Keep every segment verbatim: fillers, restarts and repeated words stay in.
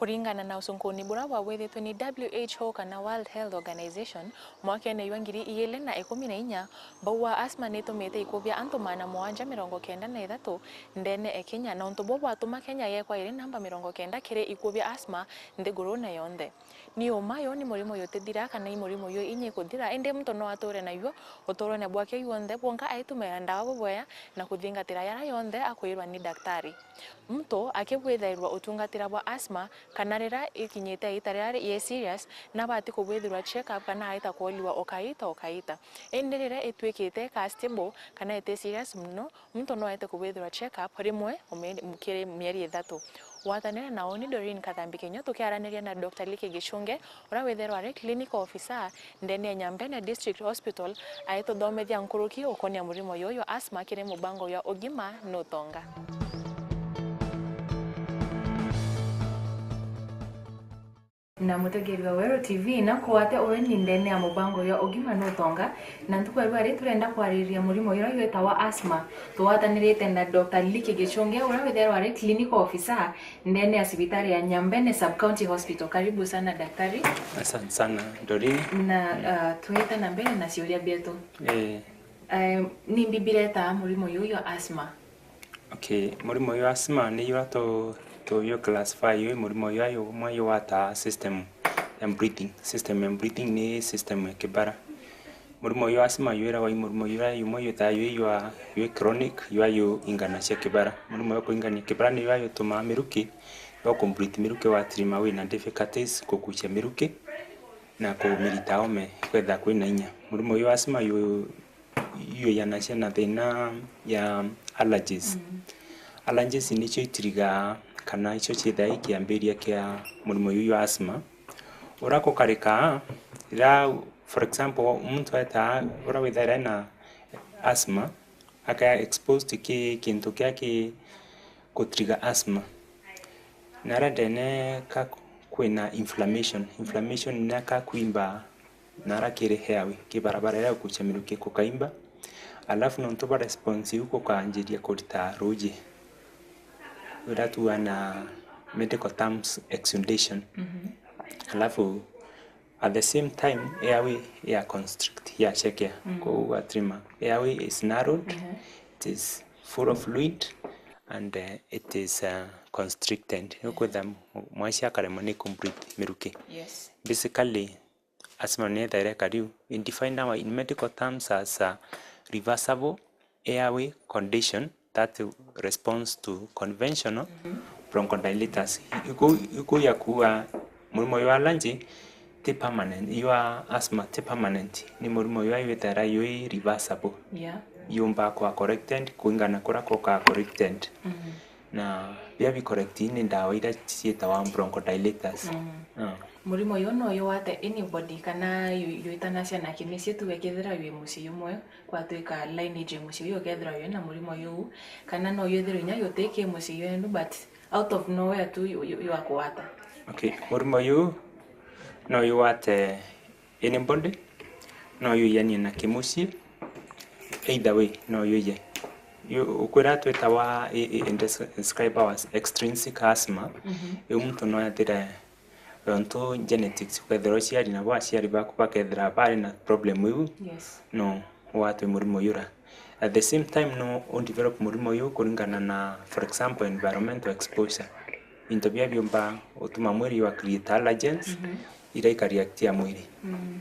Kuringana na usunkuni buria bwagwithitwe ni W H O kana World Health Organization, mwakene jwa ngiri igiri na ikumi na inya, mbau wa asthma nitumite ikuo bia antu maana mugwanja mirongo kenda na ithatu ndene e Kenya, na untu buu bwatuma Kenya yekwa iri namba mirongo kenda kiri ikuo bia asthma nthigurune yonthe. Ni uma yo ni murimo yutithira kana i murimo yo inya ikuthira, indi muntu no ature nayo uturone bwake yonthe, bwonka aitumira ndawa bubwea na kuthingatira yara yonthe akwirwa ni daktari. Muntu akibwithairwa utungatira bwa asthma kana riria ikinyite iita riria ri serious, nabati kubwithirwa check up kana aita kwoliwa o kaita o kaita. Indi riria itwikite ka stable kana iti serious mono, muntu no aite kubwithirwa check up rimwe o mieri, kiri mieri ithatu. Gwatanira na uni Doreen Kathambi Kenya tukiaraniria na Doctor Liki Gichunge, uria withairwa ari clinical officer ndene ya Nyambene District Hospital, aituthomethia nkuruki ukonia murimo yuyu jwa asthma kiri mubango jwa ugima nutonga. Na mutegeri wa Weru T V, na kuwate ueni ndene ya mubango jwa ugima nutonga, na ntuku ya rua ri turenda kwaririria murimo juria jwitawa asthma. Tugwatanirite na Doctor Liki Gichunge, uria withairwa ari clinical officer ndene ya cibitari ya Nyambene Sub County Hospital. Karibu sana daktari. Asante sana, Doreen. Na, uh, twite na mbere na ciuria bietu. Eh. Eh, ni mbi bireta murimo juju jwa asthma? Okay, murimo uyu wa asthma ni jura tu, tu classify wi murimo uyu ayu umwe yu wata system ya breathing. System ya breathing ni system ya kibara. Murimo uyu wa asthma jwiragwa i murimo jura jumwe jwithaa jwi jwa, jwi chronic, jwa ju ingana cia kibara. Murimo jwa kuingania kibara ni jwa jutumaa miruki, jwa ku breathe miruki watirima wina difficulties kukucia miruki na kumirita ome kwetha kwina inya. Murimo uyu wa asthma ju iyanacia na thina ya allergies. Mm. Allergies nicio itirigaa kana icio ciithaga i kiambiria kia murimo uyu jwa asthma. Uria gukarikaa, riria, for example, muntu etaa, uria withaira ena asthma, akea exposed ki kintu kia ki gutiriga asthma. Na aria ndene ka kwina inflammation. Inflammation ni ka kwimba nara kiri airway, ki barabara iria ikucia miruki kukaimba, alafu nontu bwa response iu kukanjiria kurita ruuji, uria tuuga na medical terms exudation. Mhm. Alafu at the same time airway ya constrict, ya chekea. Mm. Kou ugatirima, airway is narrowed, mhm, it is full of fluid and, uh, it is, uh, constricted. Ukwitha mwacia akaremwa ni ku breathe miruki. Yes. Basically, asthma ni ethaira ikariu. In defined our, in medical terms as a reversible airway condition that responds to conventional, mhm, bronchodilators. Iku, iku ya kuuga murimo jwa allergy ti permanent, jwa asthma ti permanent. Ni murimo jwa jwithaira jwi reversible. Yeah. Yumba kwa corrected, kuingana kuria kukaa corrected. Mhm. Na bia bi correct ni ndawa iria ciitagwa bronchodilators. Mm. Ah. Murimo uyu no uyu wate anybody kana yu-, yuitanacia na kimicii tu wekethira wi mucii jumwe, kwatwika lineage ya mucii uyu ukethirwa wina murimo uyu, kana no uyu ethirwe inya yuti ki mucii jwendu, but out of nowhere tu yu-, yu-, yuakuwata? Okay, murimo uyu no uyu wate anybody, no yuiyanie na kimucii, either way, no yuiye. Yu-, ukwira twitawa i-, i-, in des-, describe as extrinsic asthma, mhm, iu muntu no ethire yontu genetics, ukethira uciari nabo aciari baku bakethira bari na problem iu, yes, no watwe murimo uyu ra. At the same time, no u develop murimo uyu kuringana na, for example, environmental exposure. Into biria biumba utuma mwiri wa create allergens, mhm, iria ikareactia mwiri. Mm.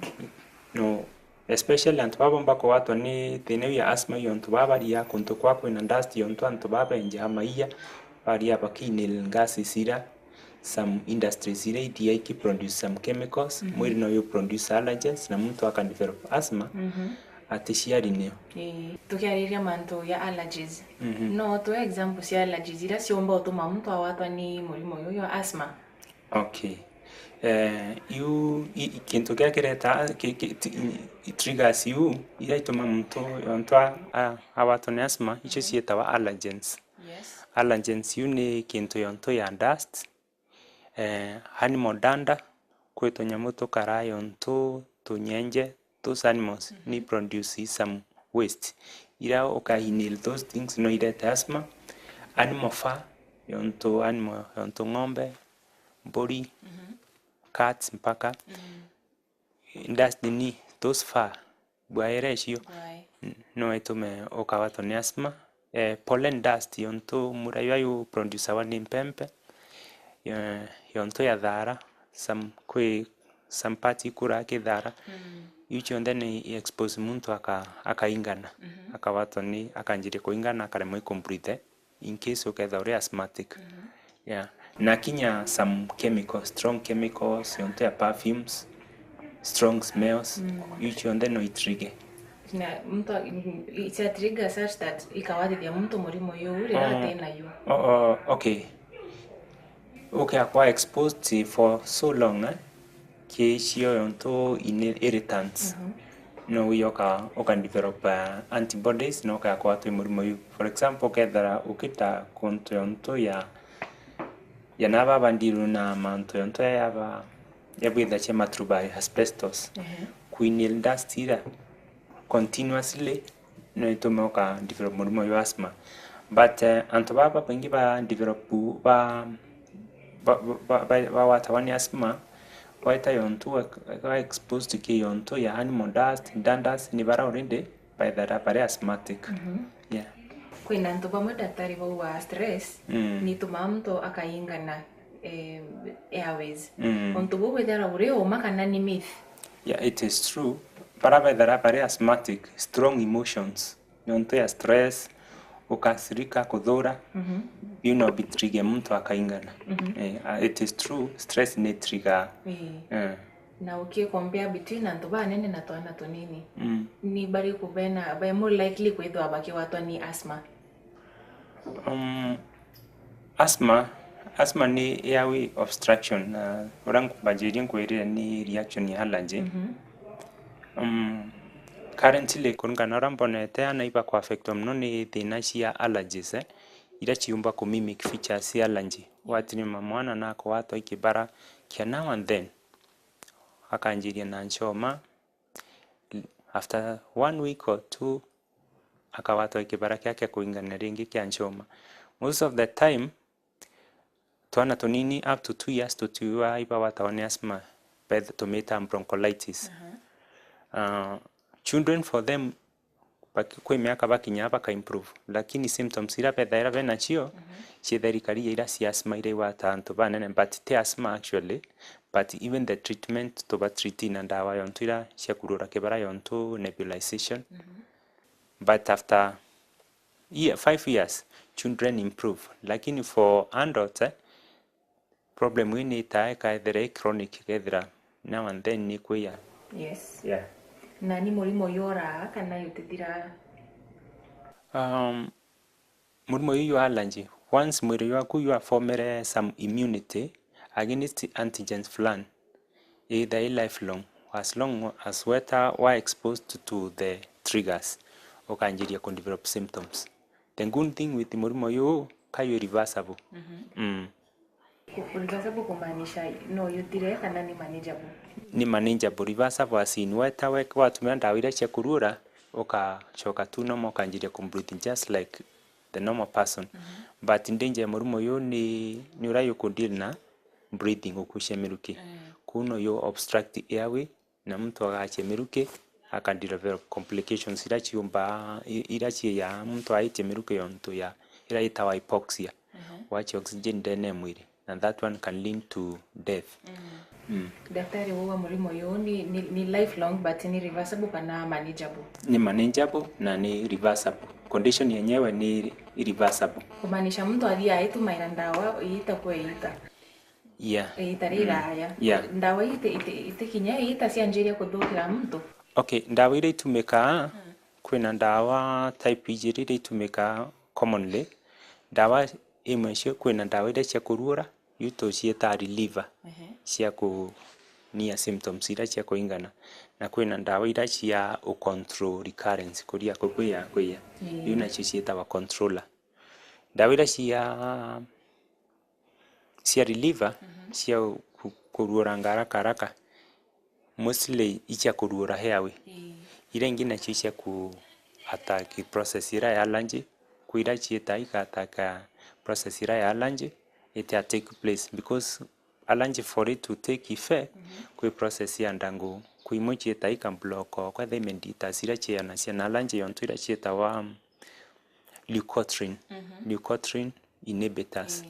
No, especially antu baba bomba kugwatwa ni thina iu ya asthma, iontu baba baria kuntu kwa kwina dust, iontu antu baba benja maia, baria baki inhale gases ira, some industries iria ithiaga iki produce some chemicals, mhm, mwiri no yu produce allergens na muntu aka develop asthma, mhm, aticiari nio. Ii, tukiariria mantu ya allergies. Mhm. No tuwe example cia allergies iria ciumba utuma muntu agwatwa ni murimo uyu jwa asthma? Okay. Eh, iu, i, i, kintu kia kireta, ki, ki, ti, i, i triggers iu, iria ituma muntu yontu a, a, agwatwa ni asthma, icio cietagwa allergens. Yes. Allergens iu ni kintu yontu ya dust, eh, animal dander, kwi tunyamu tukaraa yontu tunyenje, those animals, mhm, ni produce some waste. Ira uka inhale those things no irete asthma. Animal fur, yontu animal, yontu ng'ombe, mburi, cats mpaka. Dust ni those fur, bwaere icio. Bwae. N-, no itume ukawatwa ni asthma. Eh, pollen dust, yontu mura jwa ju producawa ni mpempe, yo-, yontu ya thara, some, kwi some part ikuraa ki thara. Iu cionthe ni i expose muntu aka-, akaingana, akawatwa ni, akanjiria kuingana, akaremwa i kumbreathe, in case ukethirwa uri asthmatic. Yeah. Na kinya some chemicals, strong chemicals, yontu ya perfumes, strong smells, iu cionthe no itrige. Na muntu a-, i-, cia trigger such that ikawatithia muntu murimo uyu riria ati nayo. Oh, oh, okay. Ukea kwa exposed for so long, eh? Ki cio yontu ini irritants. No uyoka uka develop, uh, antibodies, na ukaya kwatwa i murimo uyu. For example, ukethira ukita kuntu yontu ya, ya naba bandiru na mantu yontu ya, ya ba, ya bwitha cia matrubai, asbestos. Ku inhale dust ira continuously, no itume uka develop murimo uyu asthma. But, eh, antu baba babaingi ba develop, ba, ba, ba, ba, bawatawa ni asthma, waita yontu wa, wa exposed ki yontu ya animal dust, dandus, ni bara already baithira bari asthmatic. Yeah. Kwina antu bamwe daktari bauga stress ni itumaa muntu akaingana, eh, airways. Untu buu bwithira buri uma kana ni myth? Yeah, it is true. Bara bethira bari asthmatic, strong emotions, yontu ya stress, ukasirika, kuthura, biu no bitrige muntu akaingana. Eh, ah, it is true, stress ni trigger. Eh. Na uki compare between antu banene na twana tunini, ni bariku bena, be more likely kwithirwa bakiwatwa ni asthma? Um, asthma, asthma ni airway obstruction, na uria nkumbanjiria nkwirire ni reaction ya allergy. Um, currently, kuringana na uria mbonete, ana ibaku affectwa muno ni thina cia allergies, eh, iria ciumba ku mimic features cia allergy. Watirima mwana na akwatwa i kibara kia now and then, akanjiria na nchoma, after one week or two, akawatwa i kibara kia, kia kuingana ringi kia nchoma. Most of the time, twana tunini up to two years tutiua ibawatawa ni asthma, beth-, tumita bronchiolitis. Uh, children for them, baki-, kwi miaka bakinya baka improve, lakini symptoms iria bethaira benacio, ciithira ikari iria cia asthma iria igwata antu banene, but ti asthma actually, but even the treatment tuba treat na ndawa yontu iria cia kurura kibara yontu nebulization. But after year, five years, children improve. Lakini for adults, eh, problem ii ni itaa ikaethira i chronic, ikethira now and then ni kwia. Yes. Yeah. Na ni murimo uyu uraa kana utithira? Um, murimo uyu jwa allergy, once mwiri jwaku jwa formere some immunity against antigens fulani, ithaa i lifelong, as long as weta wa exposed to the triggers, ukanjiria ku develop symptoms. The good thing with murimo uyu, ka yu reversible. Mm. Ku-, reversible kumaanisha no yuthire kana ni manageable? Ni manageable, reversible as in weta we-, watumira ndawa iria cia kuruura, ukacoka tu normal, ukanjiria ku breathe just like the normal person. But danger ya murimo uyu ni, ni uria yuku deal na breathing, ukucia miruki. Kuu no yu obstruct airway, na muntu agachia miruki, aka develop complications iria ciumba, i-, iria ciiya muntu aitia miruki yontu ya, iria itawa hypoxia. Wacha oxygen ndene ya mwiri, na that one can lead to death. Mm. Daktari, wauga murimo uyu ni, ni, ni lifelong, but ni reversible kana manageable? Ni manageable na ni reversible. Condition yenyewe ni reversible. Kumaanisha muntu athii aitumaira ndawa iita kwa iita? Yeah. Iita riraya. Yeah. Ndawa iti-, iti-, itikinya iita cianjiria kuthukira muntu? Okay, ndawa iria itumikaa, kwina ndawa type ijiri iria itumikaa commonly. Ndawa imwe cio, kwina ndawa iria cia kuruura, iu tuciitaa reliever, cia kunyia symptoms iria cia kuingana. Na kwina ndawa iria cia u control recurrence, kuria ku-, kwia, kwia. Iu nacio ciitawa controller. Ndawa iria cia, cia reliever, cia ku-, kuruuranga haraka haraka, mostly i cia kuruura airway. Iria ingi nacio i cia ku attack process iria ya allergy, kwi iria ciitaa ika attack process iria ya allergy, iti a take place because allergy for it to take effect, kwi process ya ndangu, kwi imwe cieta ika block, kwetha imeditas iria cianacia na allergy yontu iria cietawa leukotriene, leukotriene inhibitors,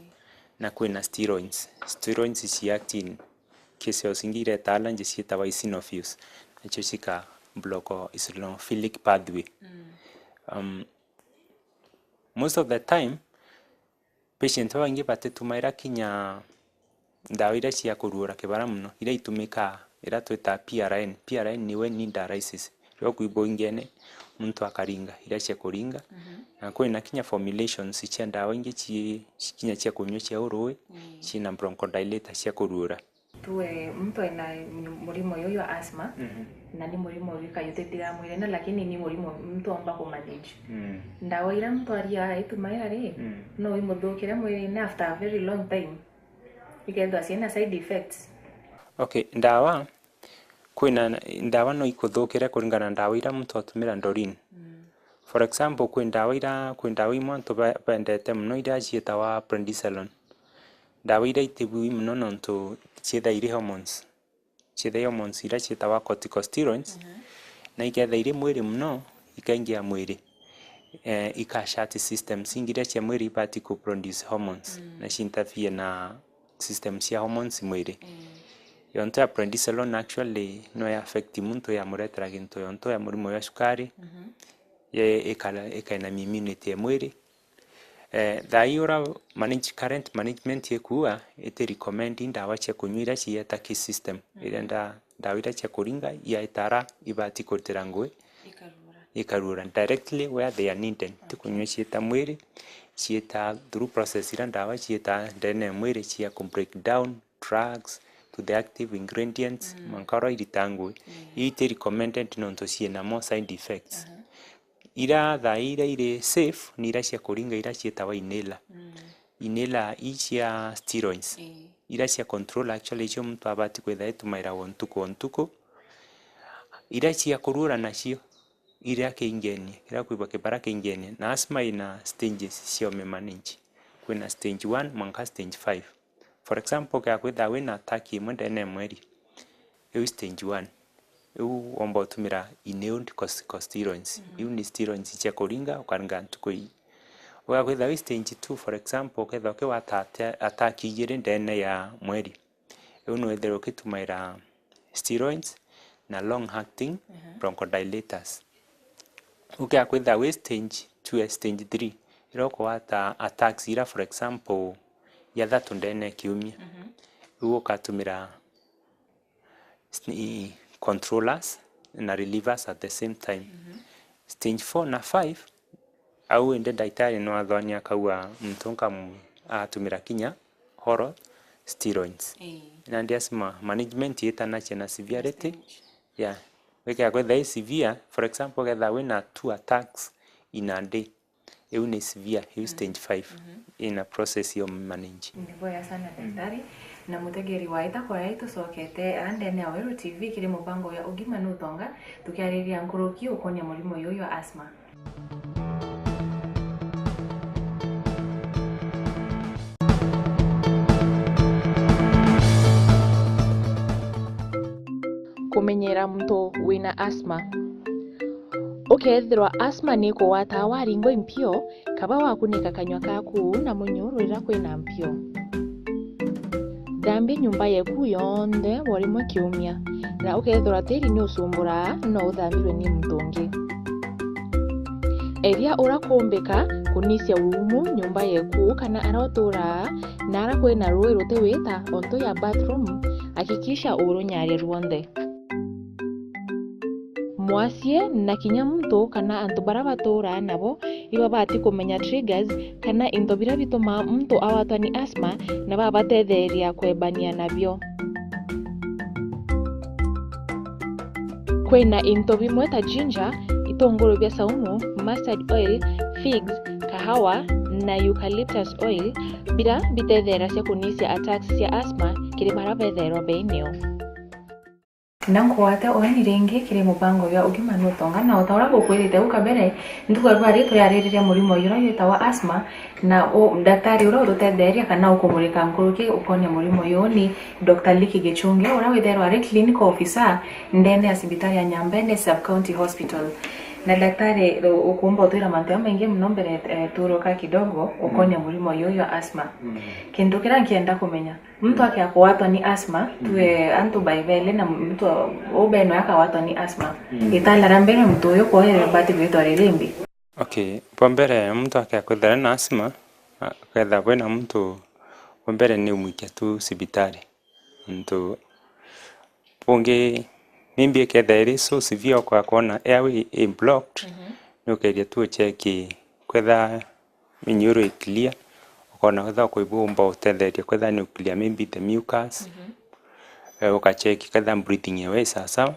na kwina steroids. Steroids ci act in key cells ingi ireta allergy cietawa eosinophils, nacio cika block eosinophilic pathway. Um, most of the time, patient babaingi batitumaira kinya ndawa iria cia kuruura kibara mono, iria itumikaa, iria twitaga P R N. P R N niwe ni dialysis. Riria ukwibwa ingene, muntu akaringa, iria cia kuringa. Na kwina kinya formulations cia ndawa ingi ci, ci, kinya cia kunyua cia urui, cina bronchodilator cia kuruura. Tuwe muntu ena murimo uyu jwa asthma, na ni murimo uyu kayutitira mwirine, lakini ni murimo muntu omba ku manage. Ndawa iria muntu aria itumaira ri, no imuthukire mwirine after a very long time. Ikethirwa ciina side effects. Okay, ndawa, kwina ndawa no ikuthukire kuringana na ndawa iria muntu atumira Doreen. For example, kwi ndawa ira, kwi ndawa imwe antu ba, bendete mono iria cietawa prednisolone. Ndawa iria itibui mono nontu cietha iri hormones. Cietha i hormones iria cietawa corticosteroids, na iketha iri mwiri mono, ikaingia mwiri, eh, ika shut systems ingi iria cia mwiri ibati ku produce hormones, na ci interfere na system cia hormones mwiri. Yonto ya prednisolone actually no ya affect muntu, ya muretera gintu, yonto ya murimo ya cukari, ye ikara, ikainamia immunity ya mwiri. Eh, thaa ii ura manage-, current management ikuua, iti recommend ndawa cia kunyua iria cieta key system. Irenda ndawa iria cia kuringa, ya itara ibati kurutira ngui, ikarura directly where they are needed. Ti kunyua cieta mwiri, cieta through process iria ndawa cieta ndene ya mwiri, cia ku break down drugs to the active ingredients, mwanka uria irita ngui. Iu iti recommended nontu ciina more side effects. Ira thaa iria iri safe ni iria cia kuringa, iria cietawa inhaler. Inhaler ii cia steroids. Iria cia control actually icio muntu abati kwitha itumaira o ntuku o ntuku. Iria cia kuruura nacio, iria kiingenie, iria kwibwa kibara kiingenie. Na asthma ina stages cia umimanage. Kwina stage one mwanka stage five. For example, ukethira kwithirwa wina attack imwe ndene ya mweri, iu stage one. Iu womba utumira inhaled corticosteroids. Iu ni steroids cia kuringa, ukaringa ntuku ii. Ugakwithirwa wi stage two, for example, ukethirwa ukiwata ata-, attack igiri ndene ya mweri, iu nwithirwa ukitumaira steroids na long acting bronchodilators. Ukea kwithirwa wi stage two ya stage three, iria ukugwata attacks iria, for example, ya thatu ndene ya kiumia. Riu ukatumira s-, i-, controllers na relievers at the same time. Stage four na five, au indi ndagitari no athwania akauga muntu nkamu-, atumira kinya oral steroids. Ii. Nandi asthma management itanacia na severity. Stage. Yeah. Wikea kwithirwa i severe, for example, ukethirwa wina two attacks in a day. Iu ni severe, iu stage five. Ina process ya manage. Ni bwega sana daktari, na mutegeri wa Ita Kwaya itucokete ara ndene ya Weru T V kiri mubango ya Ugima ni Utonga, tukiariria nkuruki ukonia murimo uyu wa asthma. Kumenyera muntu wina asthma. Ukethirwa asthma ni ikugwataa waringwa impio, kaba wakunika kanyua kaku na munyu riria kwina mpio. Thambia nyumba yeku yonthe o rimwe kiumia, na ukethirwa tiri ni ucumburaa, no uthamirwe ni muntu ungi. Eria uria kuumbika kunisia uumu nyumba yeku kana aria uturaa, na aria kwina ruui rutiwita o ntu ya bathroom, hakikisha urunyaria rwonthe. Mwasie na kinya muntu kana antu baria baturaa nabo ibabati kumenya triggers kana into biria bitumaa muntu agwatwa ni asthma na babatetheeria kwebania nabio. Kwina into bimwe ta ginger, itunguru bia saumu, mustard oil, figs, kahawa na eucalyptus oil biria bitetheeragia kunisia attacks cia asthma kiri baria bethairwa beinio. Na nkugwate ugeni ringi kiri mubango jwa ugima ni utonga, na o ta uria ngukwirite au kabere, ntuku ya rwari turiaririria murimo uria witawa asthma, na u-, daktari uria ututetheria kana ukumurika nkuruki ukonia murimo uyu ni Doctor Liki Gichunge, uria withairwa ari clinical officer ndene ya cibitari ya Nyambene Sub County Hospital. Na daktari, u-, ukuumba utwira mantu jamaingi muno mbere, eh, turuka kidogo ukonia murimo uyu jwa asthma. Kintu kiria nkienda kumenya, muntu akea kugwatwa ni asthma, tue antu baibele na muntu u beno akagwatwa ni asthma. Itala ria mbere muntu uyu kwoerwe bati gwitwa ririmbi. Okay, bwa mbere muntu akea kwithira na asthma, a-, akethira kwina muntu bwa mbere ni umwikia tu cibitari. Nontu bungi maybe ikethira iri so severe ukwona airway i blocked, ni ukeethia tu ucheki kwethira minyuru i clear, ukona kwethira ukwigua umba utetheria kwethira ni u clear maybe the mucus, eh, ukacheki kwethira breathing ewe i sawasawa.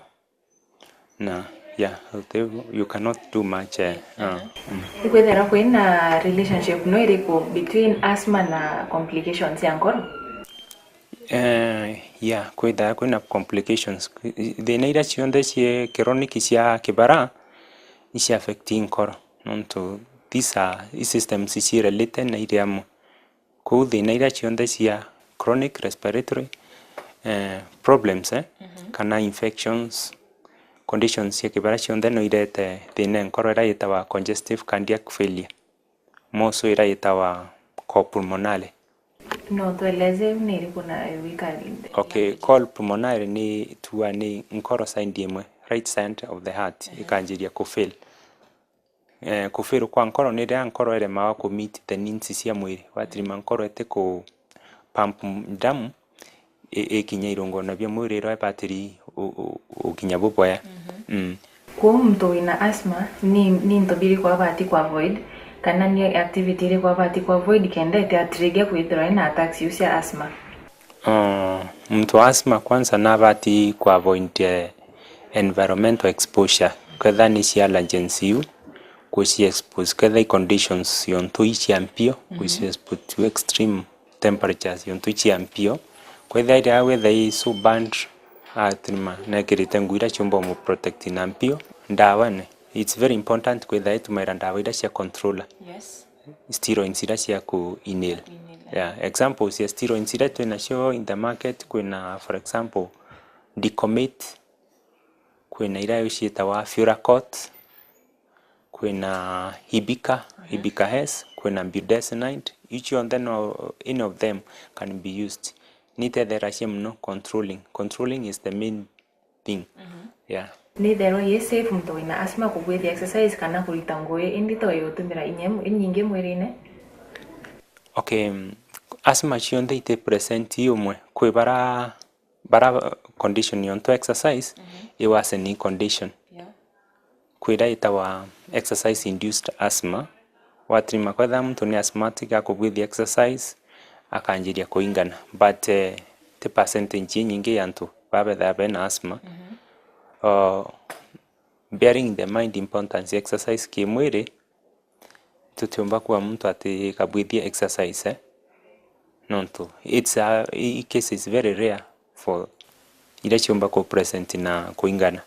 Na, yeah, you cannot do much, eh, ah, mm. Ikwithirwa kwina relationship no iriku between asthma na complications ya nkoro? Eh, yeah, kwithirwa kwina complications. Thina iria cionthe cie chronic cia kibara, ici affect nkoro. Nontu these are, i systems ici related na iri amwe. Kwou thina iria cionthe cia chronic respiratory, eh, problems, eh, kana infections, conditions cia kibara cionthe no irete thina e nkoro iria yitawa congestive cardiac failure. Moso iria yitawa cor pulmonale. No tueleze ni iriku na wika? Okay, cor pulmonale ni tua ni nkoro side imwe, right side of the heart, ikanjiria ku fail. Eh, ku fail kwa nkoro ni riria nkoro iremaga ku meet the needs cia mwiri. Watirima nkoro iti ku pump damu i-, ikinya irungona bia mwiri iria ibatiri u-, u-, ukinya buboya. Mm. Kwou muntu wina asthma ni, ni into biriku abati ku avoid, kana ni activity iriku abati ku avoid kenda iti a trigger kwithirwa ena attacks iu cia asthma? Ah, muntu wa asthma kwanza nabati ku avoid, eh, environmental exposure. Kwethira ni cia allergens iu, kuci expose. Kwethira i conditions yontu i cia mpio, kuci expose to extreme temperatures yontu i cia mpio. Kwethira iria wethira i so bad, atirima nekirite nguo iria ciumba umu protect na mpio. Ndawa ni, it's very important kwethira itumaira ndawa iria cia controller. Yes. Steroids iria cia ku inhale. Inhale. Yeah, examples cia steroids iria twinacio in the market, kwina, for example, Dicomate, kwina iria ciitawa Furacort, kwina Ibuka, Ibuka S, kwina budesonide. Iu cionthe no, any of them can be used. Ni itetheragia mono controlling. Controlling is the main thing. Yeah. Ni itherwa i safe muntu wina asthma kugwithia exercise kana kurita ngugi indito iutumira inya inyingi mwirine? Okay, mm, asthma cionthe iti present i umwe. Kwi bara, bara condition yontu exercise i worsening condition. Yeah. Kwi iria itawa exercise induced asthma. Watirima kwethira muntu ni asthmatic, akubwithia exercise, akanjiria kuingana. But, eh, ti percentage inyingi ya antu babethaga bena asthma. Oh, bearing in the mind importance ya exercise ki mwiri, tutiumba kuuga muntu ati kabwithie exercise, eh? Nontu it's a, i, i case is very rare for iria ciumba ku present na kuingana.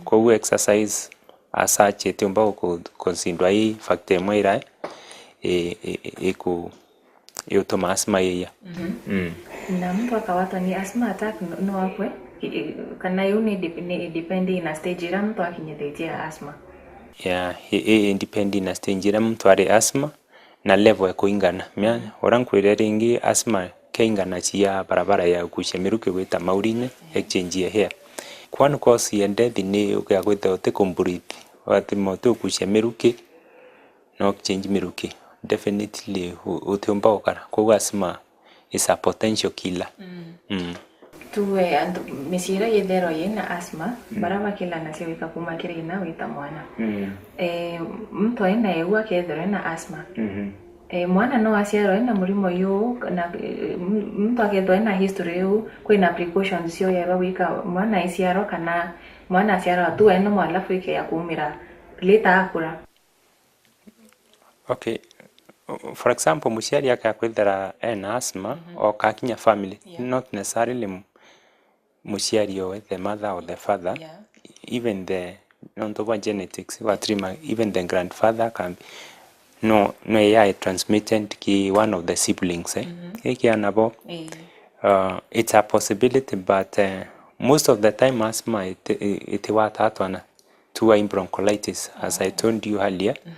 Kwou exercise as such itiumba ku, ku considerwa i factor imwe iria i, i, i, iku, iutuma asthma yiya. Mm. Na muntu akawatwa ni asthma attack no, no akwe? I, i, kana iu ni dep-, ni depend na stage iria muntu akinyithitie ya asthma? Yeah, i, i, i depend na stage iria muntu ari asthma na level e kuingana. Mia, uria nkwire ringi, asthma keingana cia barabara ya gukucia miruki gwita maurine, exchange ya air. One cause ya death ni ukia gwita uti ku breathe. Watirima uti gukucia miruki, na exchange miruki, definitely u-, utiumba gukara. Kwou asthma is a potential killer. Mm. Tuwe antu micii iria yitherwa yina asthma, baria bakilanacia gwika kuma kiri ina gwita mwana. Eh, muntu aina eu akethirwa ena asthma. Eh, mwana no aciarwa ena murimo uyu, na, eh, m-, muntu akethirwa ena history iu, kwina precautions cio yerwa gwika mwana aiciarwa, kana mwana aciarwa tu e normal alafu ikeya kumira later akura? Okay. For example, muciari akaya kwithira ena asthma, okakinya family, not necessarily m-, muciari owe, the mother or the father, yeah, even the, nontu bwa genetics, watirima, even the grandfather can be, no, no ya transmitted ki one of the siblings, eh? Mhm. Ikiana bo, eh, uh, it's a possibility, but, uh, most of the time asthma iti-, itiwataa twana, tuwa bronchitis, as I told you earlier, mhm,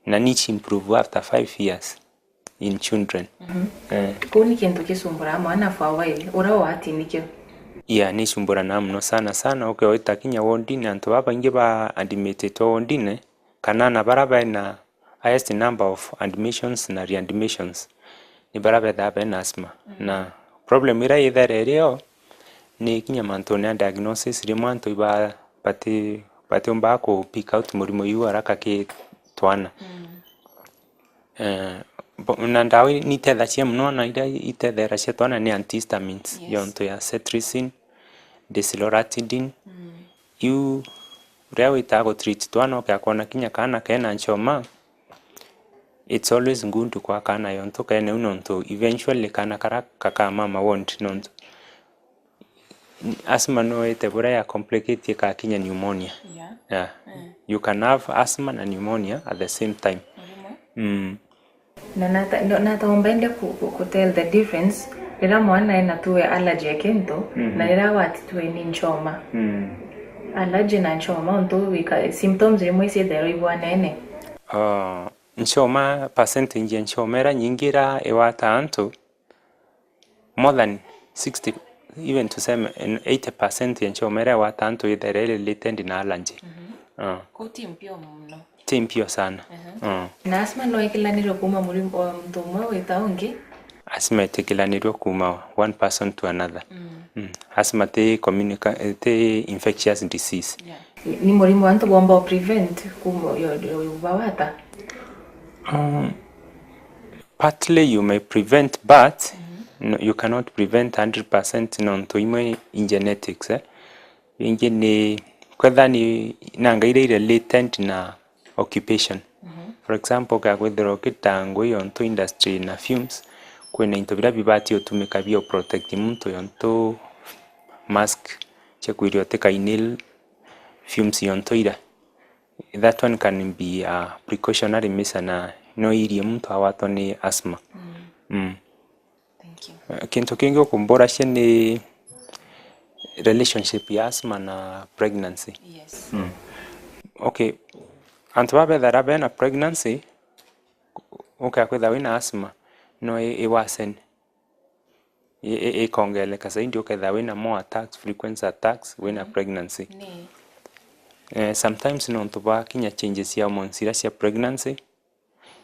na nichi improve after five years in children. Mhm. Eh. Kuu ni kintu kisumburaa mwana for a while, ura wati nikio? Yeah, ni cumburanaa muno sana sana. Ukeoita kinya wondine, antu babaingi ba admititwe wondine, kana na bara bena highest number of admissions na readmissions, ni bara bethaa bena asthma. Mm. Na problem ira ithere irio, ni kinya mantune ya diagnosis, rimwe antu iba-, bati-, batiumbaa ku pick out murimo iu haraka ki twana. Mm. Eh, bo-, na ndawa ni itethagia muno, na iria itetheragia twana ni antihistamines, yes, yontu ya cetirizine, deslorelin. Mm. Iu riria witaa gu treat twana, ukea kwona kinya kaana kena nchoma, it's always good kwa kaana yontu kene u, nontu eventually kaana kara kakamama won't, nontu asthma no ite bura ya complicate ikakinya pneumonia. Yeah. Yeah. Mm. You can have asthma na pneumonia at the same time. Rimwe. Mm. Na nata-, no-, nataomba ende ku-, ku-, ku tell the difference riria mwana ena tuwe allergy ya kintu, mm, na riria wati tuwe ni nchoma. Mm. Allergy na nchoma, untu wika, symptoms rimwe icietherwa ibwanene. Ah, nchoma, percentage ya nchoma ira nyingi ira iwata antu, more than sixty, even tuseme eighty percent ya nchoma ira iwata antu ithere related na allergy. Mhm. Ah. Kuu ti mpio muno. Ti mpio sana. Aha. Mm. Na asthma no ikilanirwe kuuma murimo, o muntu umwe wita ungi? Asthma itikilanirwe kuuma one person to another. Mm. Mm. Asthma ti communica-, ti infectious disease. Yeah. Ni murimo antu bomba o prevent kuuma yo, yo, yo bawata? Um, partly you may prevent, but, mhm, no, you cannot prevent hundred percent nontu imwe in genetics, eh. Ingi ni kwethira ni nanga iria i related na occupation. Mhm. For example, ukeya kwithirwa ukita ngui yontu industry na fumes, kwina into biria bibati utumika bio protect muntu yontu mask cia kwiria utika inhale fumes yontu ira. That one can be a precautionary measure na no irie muntu awatwa ni asthma. Mm. Mm. Thank you. Eh, kintu kingi ukumburacia ni relationship ya asthma na pregnancy. Yes. Mm. Okay. Antu babethara bena pregnancy, ukea kwithira wina asthma, no i, i worsen. I, i, ikongeleka zaidi, ukethira wina more attacks, frequency attacks, wina, mm, pregnancy. Ni. Eh, sometimes nontu bwa kinya changes ya hormones iria cia pregnancy,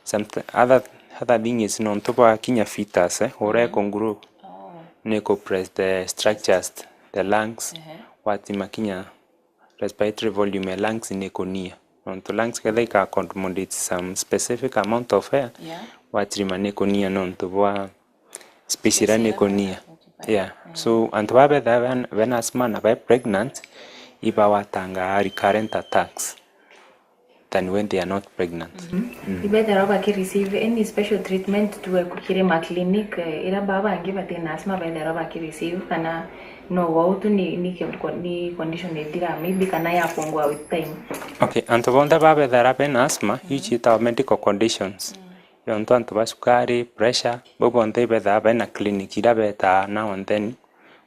Someti-, other, other thing is, nontu bwa kinya fetus, eh, uria, mm, iku grow, oh, ni iku press the structures, the lungs, ehe, watima kinya respiratory volume ya lungs ni ikunyia. Nontu lungs kethira ika accommodate some specific amount of air, yeah, watirima ni ikunyia nontu bwa space iria ni ikunyia. Space iria occupy. Yeah. Mm. So, antu baa bethaa ben-, bena asthma na be pregnant, ibawatanga recurrent attacks than when they are not pregnant. Mhm. Mm. Ibethirwa baki receive any special treatment tuwe kiri ma clinic, eh, ira baa bangi batina asthma bethirwa baki receive, kana no wau tu ni, ni ki-, ni condition ithira maybe kana yapungua with time? Okay, antu bonthe baa bethirwa bena asthma, mhm, iu ciitagwa medical conditions. Mm. Yontu antu ba cukari, pressure, bau bonthe ibethirwa bena clinic ira betaa now and then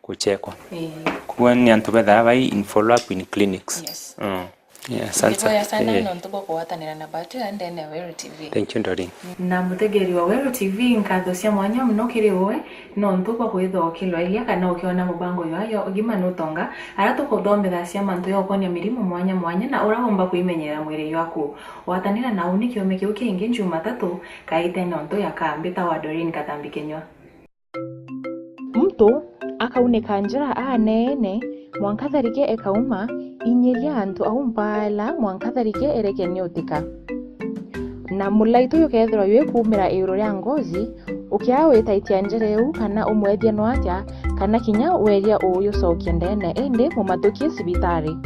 kuchekwa. Ii. Kwou ni antu bethirwa bai in follow up in clinics. Yes. Mm. Yeah, asante. Ndiboya sana, eh, nontu bwa kugwatanira na Batu ya ndene ya Weru T V. Thank you, Doreen. Na mutegeri wa Weru T V, nkatho cia mwanya muno kiri uwe, nontu bwa kwithwa ukilwairia kana ukiona mubango ywa ya ugima nutonga, aria tukuthomithacia mantu ya ukonia mirimo mwanya mwanya na uria womba kwimenyerera mwiri ywaku. Gwatanira na uni kiumia kiu kingi Jumatatu, kaite nontu ya kambi ta wa Doreen Katambi Kinyua. Muntu akaunika njira aneene, mwanka tharike ikauma, inyiria antu au mpaala, mwanka tharike ireke niutika. Na mulaitu jukethirwa jwi kuumira iguru ria ngozi, ukia witaitia njira iu kana umwethia no atia, kana kinya weria uujucokia ndeene, indi mumatukie cibitari.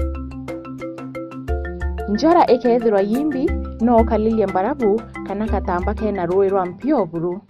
Njara ikethirwa yimbi, no ukalilie mbarabu kana katamba kena ruui rwa mpio buru.